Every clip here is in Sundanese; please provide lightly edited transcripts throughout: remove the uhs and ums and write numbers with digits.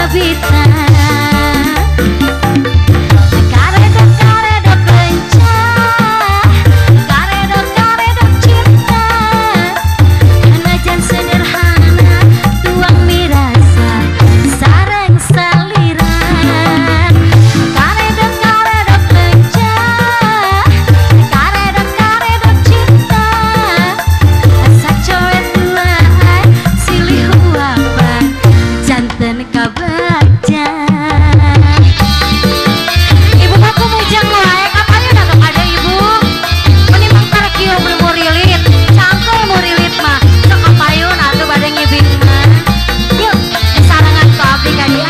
kabita. Karedok karedok lencah, karedok karedok cinta, najan sederhana tuang mirasa sareng saliran. Karedok karedok lencah, karedok karedok cinta, sacoet duaan silih huapan janten kabagja. Ibu aku mujang wae kapayun atuh kada ibu. Menimbang tarkieu murilit, cangkeul murilit mah sok kapayun atuh bade ngibing mah. Yuk, disarengan ku abdi ka dieu.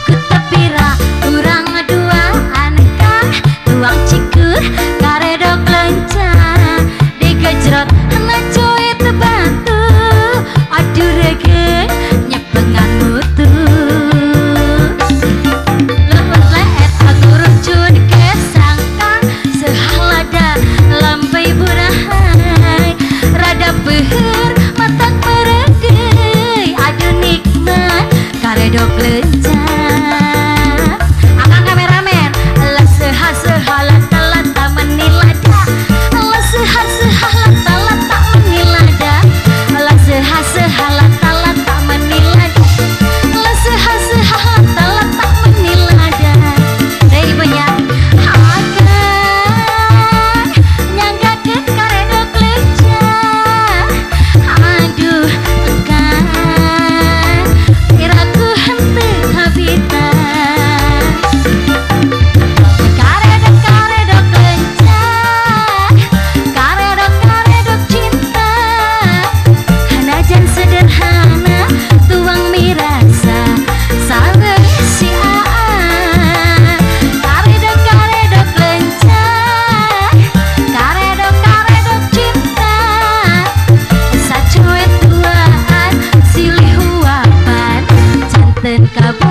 Kutepira urang duaan kah tuang cikur karedok lencah digejrot nacuit batu aduh rege nyepengan mutu leuweut leet agurucun kesangkang sehalada lampai burahai rada peuheur matak meregeuy aduh nikmat karedok lencah. Akang kameramen lah seha seha lata lata menilada, lah seha seha lata lata menilada, lah seha seha lata lata menilada, lah seha seha lata lata menilada. Deh ibunya akan nyanggakeun karedok lencah, aduh engkan iraku henteu kabita. Karedok karedok lencah, karedok karedok cinta, najan sederhana tuang mirasa sareng si Aa. Karedok karedok lencah, karedok karedok cinta, sacuet duaan silih huapan janten kabagja.